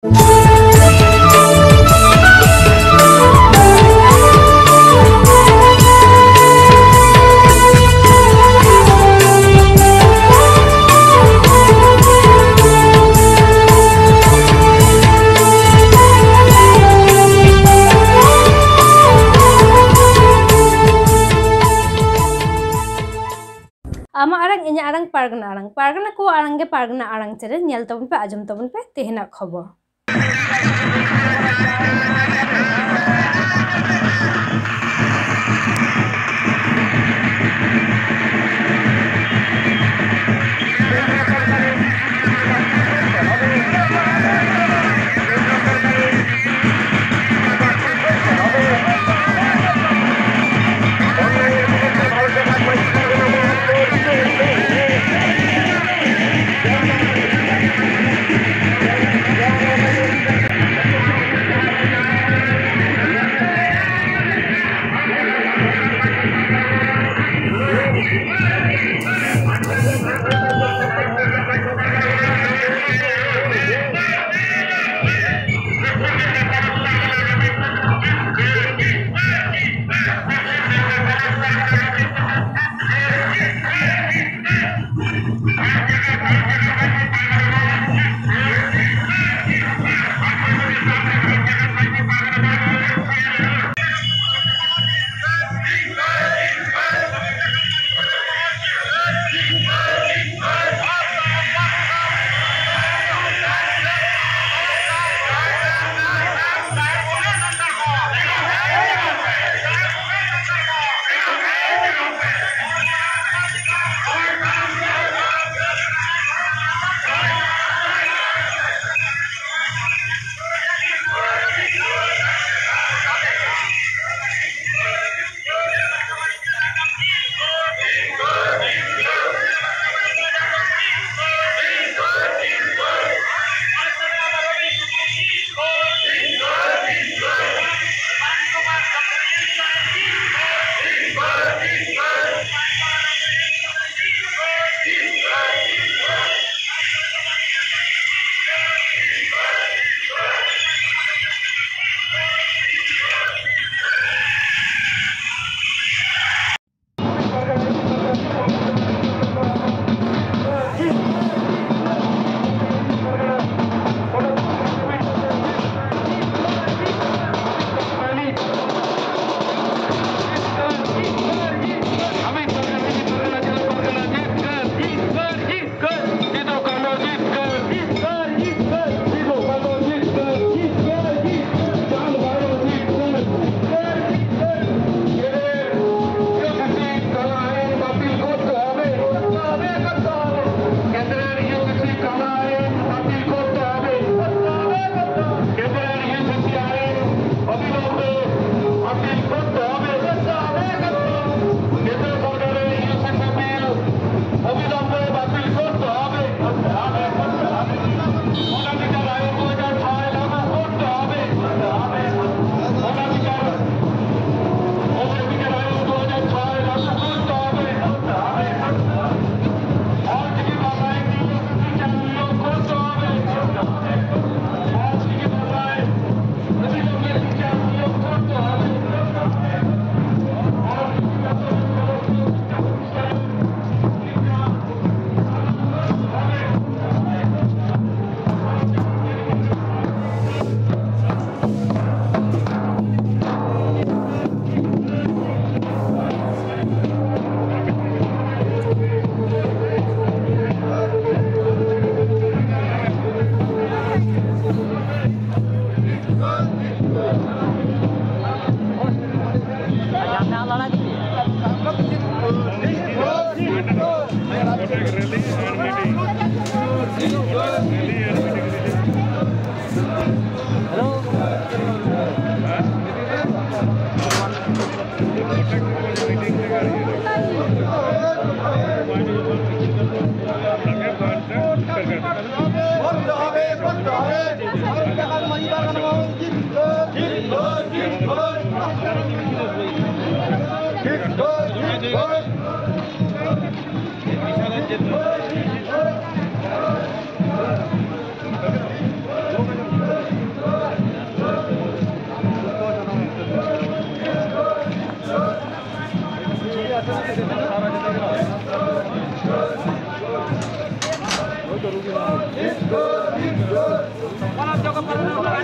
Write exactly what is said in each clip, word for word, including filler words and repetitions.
ᱟᱢᱟᱜ ᱟᱲᱟᱝ, ᱤᱧᱟᱹᱜ ᱟᱲᱟᱝ, ᱯᱟᱨᱜᱟᱱᱟ ᱟᱲᱟᱝ᱾ ᱯᱟᱨᱜᱟᱱᱟ ᱠᱚᱣᱟᱜ ᱟᱲᱟᱝ ᱜᱮ ᱯᱟᱨᱜᱟᱱᱟ ᱟᱲᱟᱝ ᱪᱮᱱᱮᱞ᱾ ᱧᱮᱞ ᱛᱟᱵᱚᱱ ᱯᱮ, ᱟᱸᱡᱚᱢ ᱛᱟᱵᱚᱱ ᱯᱮ ᱛᱮᱦᱮᱧᱟᱜ ᱠᱷᱚᱵᱚᱨ᱾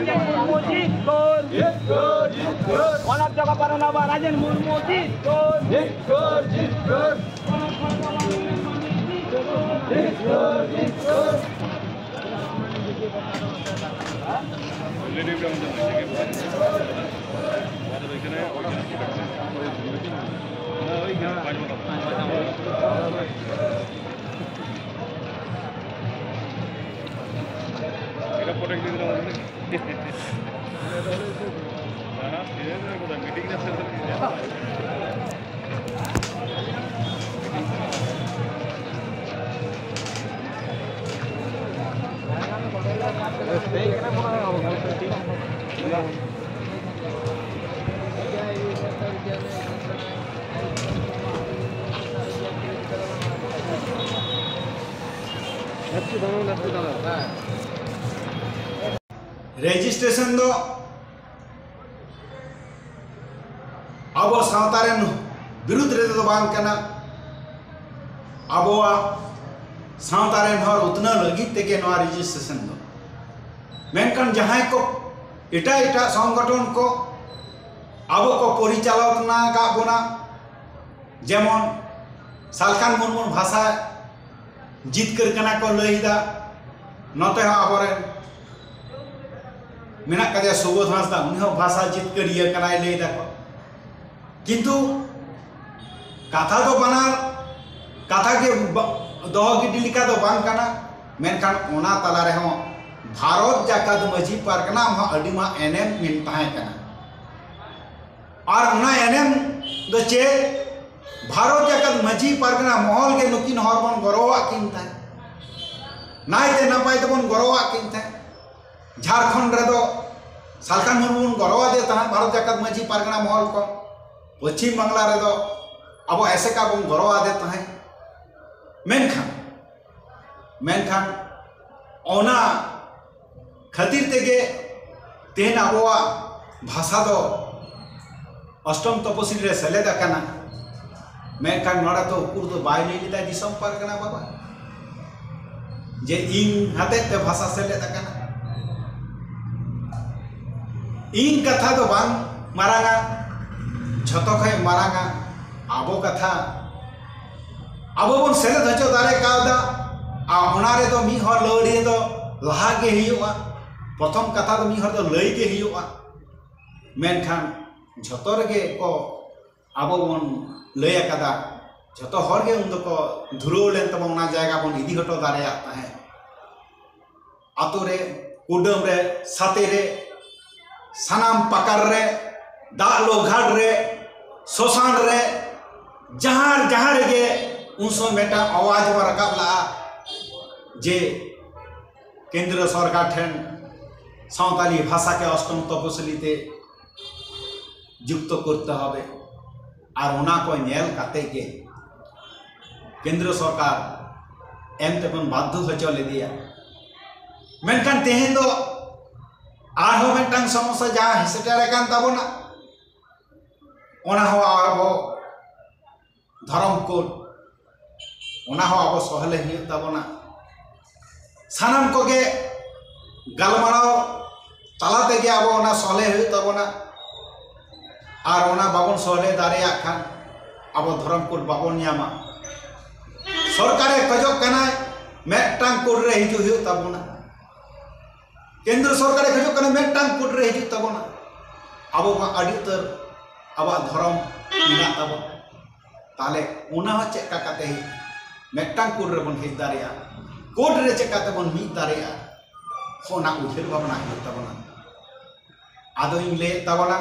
ᱢᱩᱨᱢᱩ ᱡᱤᱛᱠᱟᱹᱨ᱾ ᱚᱱᱟ ᱡᱟᱭᱜᱟ ᱯᱟᱨᱚᱢ ᱟᱵᱟᱨ ᱨᱟᱡᱮᱱ ᱢᱩᱨᱢᱩ ᱡᱤᱛᱠᱟᱹᱨ᱾ ᱨᱮᱡᱤᱥᱴᱨᱮᱥᱚᱱ ᱫᱚ ᱟᱵᱚ ᱥᱟᱶᱛᱟ ᱨᱮᱱ ᱵᱤᱨᱩᱫᱷ ᱨᱮᱫᱚ ᱵᱟᱝ ᱠᱟᱱᱟ᱾ ᱟᱵᱚᱣᱟᱜ ᱥᱟᱶᱛᱟ ᱨᱮᱱ ᱦᱚᱲ ᱩᱛᱱᱟᱹᱣ ᱞᱟᱹᱜᱤᱫ ᱛᱮᱜᱮ ᱱᱚᱣᱟ ᱨᱮᱡᱤᱥᱴᱨᱮᱥᱚᱱ ᱫᱚ᱾ ᱢᱮᱱᱠᱷᱟᱱ ᱡᱟᱦᱟᱸᱭ ᱠᱚ ᱮᱴᱟᱜ ᱮᱴᱟᱜ ᱥᱚᱝᱜᱚᱴᱷᱚᱱ ᱠᱚ ᱟᱵᱚ ᱠᱚ ᱯᱚᱨᱤᱪᱟᱞᱚᱱᱟ ᱟᱠᱟᱫ ᱵᱚᱱᱟ, ᱡᱮᱢᱚᱱ ᱥᱟᱞᱠᱷᱟᱱ ᱢᱩᱨᱢᱩ ᱵᱷᱟᱥᱟ ᱡᱤᱛᱠᱟᱹᱨ ᱠᱟᱱᱟ ᱠᱚ ᱞᱟᱹᱭ ᱮᱫᱟ, ᱱᱚᱛᱮ ᱦᱚᱸ ᱟᱵᱚᱨᱮᱱ ᱢᱮᱱᱟᱜ ᱠᱟᱫᱮᱭᱟ ᱥᱩᱵᱳᱫᱷ ᱦᱟᱸᱥᱫᱟ, ᱩᱱᱤ ᱦᱚᱸ ᱵᱷᱟᱥᱟ ᱡᱤᱛᱠᱟᱹᱨᱤᱭᱟᱹ ᱠᱟᱱᱟᱭ ᱞᱟᱹᱭ ᱫᱟᱠᱚ᱾ ᱠᱤᱱᱛᱩ ᱠᱟᱛᱷᱟ ᱫᱚ ᱵᱟᱱᱟᱨ ᱠᱟᱛᱷᱟ ᱜᱮ ᱵᱟ-, ᱫᱚᱦᱚ ᱜᱤᱰᱤ ᱞᱮᱠᱟ ᱫᱚ ᱵᱟᱝ ᱠᱟᱱᱟ, ᱢᱮᱱᱠᱷᱟᱱ ᱚᱱᱟ ᱛᱟᱞᱟ ᱨᱮᱦᱚᱸ ᱵᱷᱟᱨᱚᱛ ᱡᱟᱠᱟᱛ ᱢᱟᱹᱡᱷᱤ ᱯᱟᱨᱜᱟᱱᱟ ᱦᱚᱸ ᱟᱹᱰᱤ ᱢᱟᱨᱟᱝ ᱮᱱᱮᱢ ᱢᱮᱱ ᱛᱟᱦᱮᱸ ᱠᱟᱱᱟ᱾ ᱟᱨ ᱚᱱᱟ ᱮᱱᱮᱢ ᱫᱚ ᱪᱮᱫ? ᱵᱷᱟᱨᱚᱛ ᱡᱟᱠᱟᱛ ᱢᱟᱹᱡᱷᱤ ᱯᱟᱨᱜᱟᱱᱟ ᱢᱚᱦᱚᱞ ᱜᱮ ᱱᱩᱠᱤᱱ ᱦᱚᱲ ᱵᱚᱱ ᱜᱚᱨᱚᱣᱟᱜ ᱠᱤᱱ ᱛᱟᱦᱮᱸᱫ, ᱱᱟᱭᱛᱮ ᱱᱟᱯᱟᱭ ᱛᱮᱵᱚᱱ ᱜᱚᱨᱚᱣᱟᱜ ᱠᱤᱱ ᱛᱟᱦᱮᱸᱫ᱾ ᱡᱷᱟᱲᱠᱷᱚᱸᱰ ᱨᱮᱫᱚ ᱥᱟᱞᱠᱷᱟᱱ ᱢᱩᱨᱢᱩ ᱵᱚᱱ ᱜᱚᱨᱚᱣᱟᱫᱮ ᱛᱟᱦᱮᱸᱫ ᱵᱷᱟᱨᱚᱛ ᱡᱟᱠᱟᱛ ᱢᱟᱹᱡᱷᱤ ᱯᱟᱨᱜᱟᱱᱟ ᱢᱚᱦᱚᱞ ᱠᱚ, ᱯᱚᱪᱷᱤᱢ ᱵᱟᱝᱞᱟ ᱨᱮᱫᱚ ᱟᱵᱚ ᱮᱥᱮᱠᱟ ᱵᱚᱱ ᱜᱚᱨᱚᱣᱟᱫᱮ ᱛᱟᱦᱮᱸᱫ᱾ ᱢᱮᱱᱠᱷᱟᱱ, ᱢᱮᱱᱠᱷᱟᱱ ᱚᱱᱟ ᱠᱷᱟᱹᱛᱤᱨ ᱛᱮᱜᱮ ᱛᱮᱦᱮᱧ ᱟᱵᱚᱣᱟᱜ ᱵᱷᱟᱥᱟ ᱫᱚ ᱚᱥᱴᱚᱢ ᱛᱚᱯᱚᱥᱤᱞ ᱨᱮ ᱥᱮᱞᱮᱫ ᱟᱠᱟᱱᱟ, ᱢᱮᱱᱠᱷᱟᱱ ᱱᱚᱰᱮ ᱫᱚ ᱩᱠᱩᱨ ᱫᱚ ᱵᱟᱭ ᱞᱟᱹᱭ ᱞᱮᱫᱟ ᱫᱤᱥᱚᱢ ᱯᱟᱨᱜᱟᱱᱟ ᱵᱟᱵᱟ ᱡᱮ ᱤᱧ ᱦᱚᱛᱮᱡ ᱛᱮ ᱵᱷᱟᱥᱟ ᱥᱮᱞᱮᱫ ᱟᱠᱟᱱᱟ᱾ ᱤᱧ ᱠᱟᱛᱷᱟ ᱫᱚ ᱵᱟᱝ ᱢᱟᱨᱟᱝᱟ, ᱡᱷᱚᱛᱚ ᱠᱷᱚᱱ ᱢᱟᱨᱟᱝᱟ ᱟᱵᱚ ᱠᱟᱛᱷᱟ᱾ ᱟᱵᱚ ᱵᱚᱱ ᱥᱮᱞᱮᱫ ᱦᱚᱪᱚ ᱫᱟᱲᱮ ᱠᱟᱣᱫᱟ, ᱟᱨ ᱚᱱᱟ ᱨᱮᱫᱚ ᱢᱤᱫ ᱦᱚᱲ ᱞᱟᱹᱣᱲᱤᱭᱟᱹ ᱫᱚ ᱞᱟᱦᱟ ᱜᱮ ᱦᱩᱭᱩᱜᱼᱟ᱾ ᱯᱨᱚᱛᱷᱚᱢ ᱠᱟᱛᱷᱟ ᱫᱚ ᱢᱤᱫ ᱦᱚᱲ ᱫᱚ ᱞᱟᱹᱭ ᱜᱮ ᱦᱩᱭᱩᱜᱼᱟ᱾ ᱢᱮᱱᱠᱷᱟᱱ ᱡᱷᱚᱛᱚ ᱨᱮᱜᱮ ᱠᱚ ᱟᱵᱚ ᱵᱚᱱ ᱞᱟᱹᱭ ᱟᱠᱟᱫᱟ, ᱡᱷᱚᱛᱚ ᱦᱚᱲ ᱜᱮ ᱩᱱ ᱫᱚᱠᱚ ᱫᱷᱩᱨᱟᱹᱣ ᱞᱮᱱ ᱛᱟᱵᱚᱱ, ᱚᱱᱟ ᱡᱟᱭᱜᱟ ᱵᱚᱱ ᱤᱫᱤ ᱦᱚᱴᱚ ᱫᱟᱲᱮᱭᱟᱜ ᱛᱟᱦᱮᱸᱫ᱾ ᱟᱛᱳ ᱨᱮ, ᱠᱩᱰᱟᱹᱢ ᱨᱮ, ᱥᱟᱛᱮ ᱨᱮ, ᱥᱟᱱᱟᱢ ᱯᱟᱠᱟᱨ ᱨᱮ, ᱫᱟᱜ ᱞᱚ ᱜᱷᱟᱴ ᱨᱮ, ᱥᱚᱥᱟᱱ ᱨᱮ, ᱡᱟᱦᱟᱸ ᱡᱟᱦᱟᱸ ᱨᱮᱜᱮ ᱩᱱ ᱥᱚᱢᱚᱭ ᱢᱤᱫᱴᱟᱝ ᱟᱣᱟᱡ ᱵᱚᱱ ᱨᱟᱠᱟᱵ ᱞᱟᱜᱼᱟ ᱡᱮ ᱠᱮᱱᱫᱨᱚ ᱥᱚᱨᱠᱟᱨ ᱴᱷᱮᱱ ᱥᱟᱶᱛᱟᱞᱤ ᱵᱷᱟᱥᱟ ᱠᱮ ᱚᱥᱴᱚᱢ ᱛᱚᱯᱚᱥᱤᱞᱤ ᱛᱮ ᱡᱩᱠᱛᱚ ᱠᱚᱨᱛᱮ ᱦᱚᱵᱮ᱾ ᱟᱨ ᱚᱱᱟ ᱠᱚ ᱧᱮᱞ ᱠᱟᱛᱮ ᱜᱮ ᱠᱮᱱᱫᱨᱚ ᱥᱚᱨᱠᱟᱨ ᱮᱢ ᱛᱮᱵᱚᱱ ᱵᱟᱫᱽᱫᱷᱚ ᱦᱚᱪᱚ ᱞᱮᱫᱮᱭᱟ᱾ ᱢᱮᱱᱠᱷᱟᱱ ᱛᱮᱦᱮᱧ ᱫᱚ ᱟᱨᱦᱚᱸ ᱢᱤᱫᱴᱟᱝ ᱥᱚᱢᱚᱥᱥᱟ ᱡᱟᱦᱟᱸ ᱥᱮᱴᱮᱨ ᱟᱠᱟᱱ ᱛᱟᱵᱚᱱᱟ, ᱚᱱᱟ ᱦᱚᱸ ᱟᱵᱚ ᱫᱷᱚᱨᱚᱢ ᱠᱳᱰ, ᱚᱱᱟ ᱦᱚᱸ ᱟᱵᱚ ᱥᱚᱦᱞᱮ ᱦᱩᱭᱩᱜ ᱛᱟᱵᱚᱱᱟ᱾ ᱥᱟᱱᱟᱢ ᱠᱚᱜᱮ ᱜᱟᱞᱢᱟᱨᱟᱣ ᱛᱟᱞᱟ ᱛᱮᱜᱮ ᱟᱵᱚ ᱚᱱᱟ ᱥᱚᱦᱞᱮ ᱦᱩᱭᱩᱜ ᱛᱟᱵᱚᱱᱟ᱾ ᱟᱨ ᱚᱱᱟ ᱵᱟᱵᱚᱱ ᱥᱚᱦᱞᱮ ᱫᱟᱲᱮᱭᱟᱜ ᱠᱷᱟᱱ ᱟᱵᱚ ᱫᱷᱚᱨᱚᱢ ᱠᱳᱰ ᱵᱟᱵᱚᱱ ᱧᱟᱢᱟ᱾ ᱥᱚᱨᱠᱟᱨᱮ ᱠᱷᱚᱡᱚᱜ ᱠᱟᱱᱟᱭ ᱢᱤᱫᱴᱟᱝ ᱠᱳᱰ ᱨᱮ ᱦᱤᱡᱩᱜ ᱦᱩᱭᱩᱜ ᱛᱟᱵᱚᱱᱟ᱾ ᱠᱮᱱᱫᱨᱚ ᱥᱚᱨᱠᱟᱨᱮ ᱠᱷᱚᱡᱚᱜ ᱠᱟᱱᱟ ᱢᱤᱫᱴᱟᱝ ᱠᱳᱰ ᱨᱮ ᱦᱤᱡᱩᱜ ᱛᱟᱵᱚᱱᱟ᱾ ᱟᱵᱚ ᱢᱟ ᱟᱹᱰᱤ ᱩᱛᱟᱹᱨ ᱟᱵᱚᱣᱟᱜ ᱫᱷᱚᱨᱚᱢ ᱢᱮᱱᱟᱜ ᱛᱟᱵᱚᱱ᱾ ᱛᱟᱦᱞᱮ ᱚᱱᱟ ᱦᱚᱸ ᱪᱮᱫ ᱞᱮᱠᱟ ᱠᱟᱛᱮ ᱢᱤᱫᱴᱟᱝ ᱠᱳᱰ ᱨᱮᱵᱚᱱ ᱦᱮᱡ ᱫᱟᱲᱮᱭᱟᱜᱼᱟ? ᱠᱳᱰ ᱨᱮ ᱪᱮᱫ ᱞᱮᱠᱟ ᱛᱮᱵᱚᱱ ᱢᱤᱫ ᱫᱟᱲᱮᱭᱟᱜᱼᱟ? ᱚᱱᱟ ᱩᱭᱦᱟᱹᱨ ᱵᱷᱟᱵᱽᱱᱟ ᱦᱩᱭᱩᱜ ᱛᱟᱵᱚᱱᱟ᱾ ᱟᱫᱚᱧ ᱞᱟᱹᱭᱮᱫ ᱛᱟᱵᱚᱱᱟ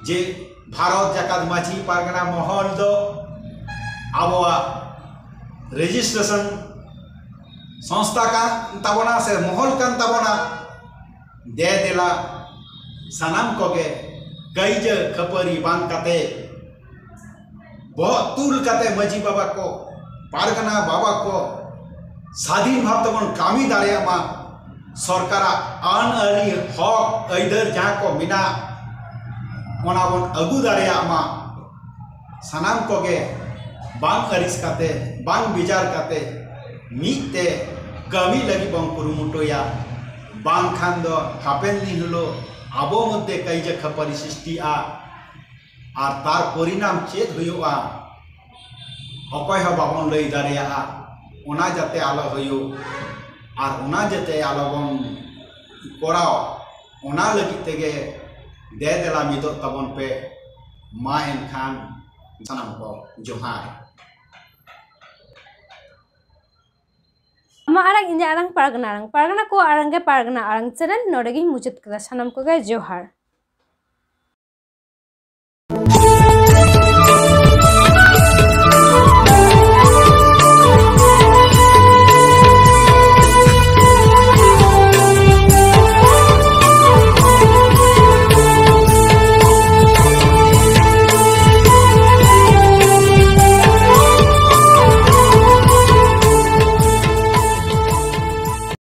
ᱡᱮ ᱵᱷᱟᱨᱚᱛ ᱡᱟᱠᱟᱛ ᱢᱟᱹᱡᱷᱤ ᱯᱟᱨᱜᱟᱱᱟ ᱢᱚᱦᱚᱞ ᱫᱚ ᱟᱵᱚᱣᱟᱜ ᱨᱮᱡᱤᱥᱴᱨᱮᱥᱚᱱ ᱥᱚᱝᱥᱛᱷᱟ ᱠᱟᱱ ᱛᱟᱵᱚᱱᱟ ᱥᱮ ᱢᱚᱦᱚᱞ ᱠᱟᱱ ᱛᱟᱵᱚᱱᱟ᱾ ᱫᱮ ᱫᱮᱞᱟ ᱥᱟᱱᱟᱢ ᱠᱚᱜᱮ ᱠᱟᱹᱭᱡᱟᱹ ᱠᱷᱟᱹᱯᱟᱹᱨᱤ ᱵᱟᱝ ᱠᱟᱛᱮ ᱵᱚᱦᱚᱜ ᱛᱩᱞ ᱠᱟᱛᱮ ᱢᱟᱹᱡᱷᱤ ᱵᱟᱵᱟ ᱠᱚ, ᱯᱟᱨᱜᱟᱱᱟ ᱵᱟᱵᱟ ᱠᱚ ᱥᱟᱫᱷᱤᱱ ᱵᱷᱟᱵ ᱛᱮᱵᱚᱱ ᱠᱟᱹᱢᱤ ᱫᱟᱲᱮᱭᱟᱜ ᱢᱟ᱾ ᱥᱚᱨᱠᱟᱨᱟᱜ ᱟᱹᱱ ᱟᱹᱨᱤ ᱦᱚᱠ ᱟᱹᱭᱫᱟᱹᱨ ᱡᱟᱦᱟᱸ ᱠᱚ ᱢᱮᱱᱟᱜ, ᱚᱱᱟ ᱵᱚᱱ ᱟᱹᱜᱩ ᱫᱟᱲᱮᱭᱟᱜ ᱢᱟ᱾ ᱥᱟᱱᱟᱢ ᱠᱚᱜᱮ ᱵᱟᱝ ᱟᱹᱲᱤᱥ ᱠᱟᱛᱮ, ᱵᱟᱝ ᱵᱮᱡᱟᱨ ᱠᱟᱛᱮ ᱢᱤᱫ ᱛᱮ ᱠᱟᱹᱢᱤ ᱞᱟᱹᱜᱤᱫ ᱵᱚᱱ ᱠᱩᱨᱩᱢᱩᱴᱩᱭᱟ᱾ ᱵᱟᱝᱠᱷᱟᱱ ᱫᱚ ᱦᱟᱯᱮᱱ ᱫᱤᱱ ᱦᱤᱞᱳᱜ ᱟᱵᱚ ᱢᱚᱫᱽᱫᱷᱮ ᱠᱟᱹᱭᱡᱟᱹ ᱠᱷᱟᱹᱯᱟᱹᱨᱤ ᱥᱨᱤᱥᱴᱤᱜᱼᱟ ᱟᱨ ᱛᱟᱨ ᱯᱚᱨᱤᱱᱟᱢ ᱪᱮᱫ ᱦᱩᱭᱩᱜᱼᱟ, ᱚᱠᱚᱭ ᱦᱚᱸ ᱵᱟᱵᱚᱱ ᱞᱟᱹᱭ ᱫᱟᱲᱮᱭᱟᱜᱼᱟ᱾ ᱚᱱᱟ ᱡᱟᱛᱮ ᱟᱞᱚ ᱦᱩᱭᱩᱜ ᱟᱨ ᱚᱱᱟ ᱡᱟᱛᱮ ᱟᱞᱚ ᱵᱚᱱ ᱠᱚᱨᱟᱣ, ᱚᱱᱟ ᱞᱟᱹᱜᱤᱫ ᱛᱮᱜᱮ ᱫᱮ ᱫᱮᱞᱟ ᱢᱤᱫᱚᱜ ᱛᱟᱵᱚᱱ ᱯᱮ᱾ ᱢᱟ ᱮᱱᱠᱷᱟᱱ ᱥᱟᱱᱟᱢ ᱠᱚ ᱡᱚᱦᱟᱨ᱾ ᱟᱢᱟᱜ ᱟᱲᱟᱝ ᱤᱧᱟᱹᱜ ᱟᱲᱟᱝ ᱯᱟᱨᱜᱟᱱᱟ ᱟᱲᱟᱝ ᱯᱟᱨᱜᱟᱱᱟ ᱠᱚ ᱟᱲᱟᱝ ᱜᱮ ᱯᱟᱨᱜᱟᱱᱟ ᱟᱲᱟᱝ ᱪᱮᱱᱮᱞ ᱱᱚᱰᱮ ᱜᱤᱧ ᱢᱩᱪᱟᱹᱫ ᱠᱮᱫᱟ᱾ ᱥᱟᱱᱟᱢ ᱠᱚᱜᱮ ᱡᱚᱦᱟᱨ᱾